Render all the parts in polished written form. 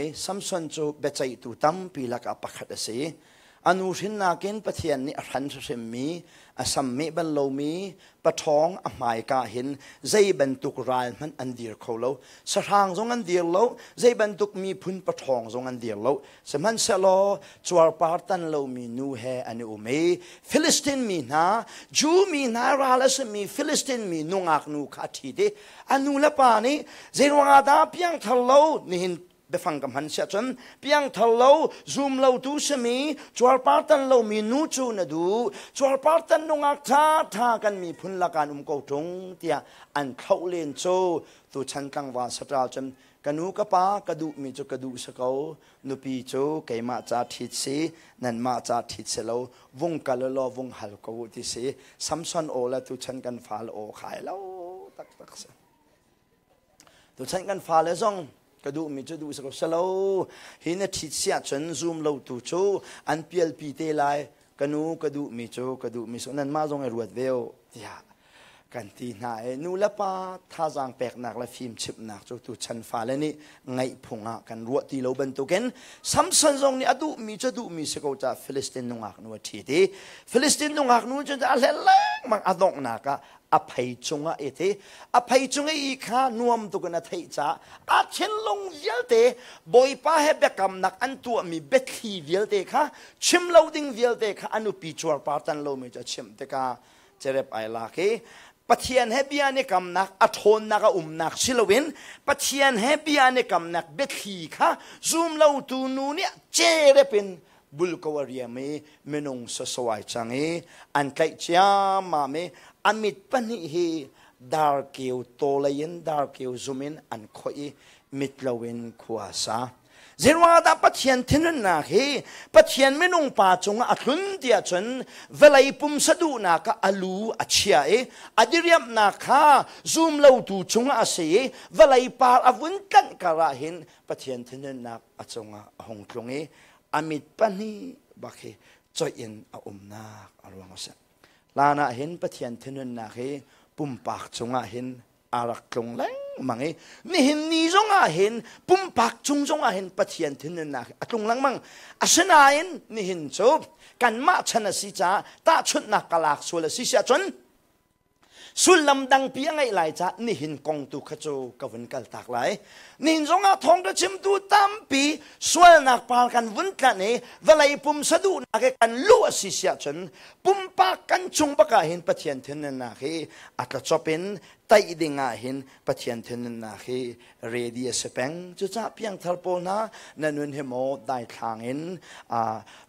Samson cu biaceihtu tampi lakah pakhat a si. A nu hrinnak in Pathian nih a hran hrimmi, a sammeh bal lomi, paṭhawng a hmaika hin zei bantuk ral hmanh an dir kho lo. Sahrang zong an dir lo, zei bantuk miphun paṭhawng zong an dir lo. Sihmanhsehlaw cuarpar tan lomi nu he an i um i Filistin mi hna, Jew mi hna ral a simi Filistin mi nungak nu kha a ṭhit i a nu le pa nih zeiruangah dah piangthar lo nihin biafang ka hman siah cun piangthar lo zum lo tu simi cuarpar tan lomi nu cu na duh cuarpar tan nungak tha tha kan miphun lakah an um ko ṭung tiah an thlauh len cu tuchan tlangval saṭal cun ka nu ka pa ka duhmi cu ka duh si ko nupi cu keimah ca ṭhit si nanmah ca ṭhit si lo vung kal law vung hal ko u ti si Samson aw le tuchan kan fale aw khai lo taktak si tuchan kan fale zong ka duhmi cu duh si ko selo hi na ṭhit si ahcun zum lo tu cu an pialpi te lai ka nu ka duhmi cu ka duhmi su nanmah zong i ruat ve u tiah kan ti hna i nu le pa thazaang peknak le fimchimhnak cu tuchan fale nih ngaih phung ah kan ruah ti lo bantukin Samson zong nih a duhmi cu duhmi si ko caah Filistin nungak nu a ṭhit i Filistin nungak nu cu a hlen lengmang a donghnak ah a phei cungah i ti a phei cung i kha nuam tuk in a theih caah a thinlung vialte Bawipa he biakamnak an tuahmi biathli vialte kha chim lo ding vialte kha a nupi cuarpar tan lomi cu a chimh tikah cerep ai lak i Pathian he bia an i kamnak a ṭhawnnak a umnak si loin Pathian he bia an i kamnak biathli kha zum lotu nu nih cerep in bul ko a riam i minung saso ai cang i an tlaih ciammam i a mit pahnih hi darkeu tawlei in darkeu zum in an khoih i mit loin khua a sa. Zeiruangah Pathian thinhunnak hi Pathian minung pa cungah a tlun tiah cun vawlei pumsa duhnak ah a lu a chia i a diriamhnak kha zum lotu cungah a si i vawlei par a vun tlanh kar ah hin Pathian thinhunnak a cungah a hung tlung i a mit pahnih bak hi coih in a umnak a ruang a si. Hlan ah hin Pathian thinhunnak hi pumpak cungah hin a rak tlung lengmang i nihin ni zongah hin pumpak cung zongah hin Pathian thinhunnak a tlung lengmang. Asinain nihin cu kanmah chan a si caah tahchunhnak ka lak sual a si siah cun sullam dangpi a ngeih lai caah nihin kong tu kha cu ka vun kaltak lai. Nihin zongah thawngṭha chimtu tampi sualnak par kan vun tlanh i vawlei pumsa duhnak i kan luh a si siah cun pumpak kan chung bak ah hin Pathian thinhunnak hi a tlacop in taih ding ah hin Pathian thinhunnak hi ready a si peng. Cucaah piangthar pawl hna na nun hi maw daithlang in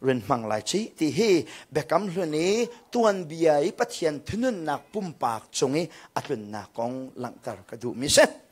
run hmang lai ci ti hi biakam hlun i tuanbia i Pathian thinhunnak pumpak cung i a tlunnak kong langhter ka duhmi si.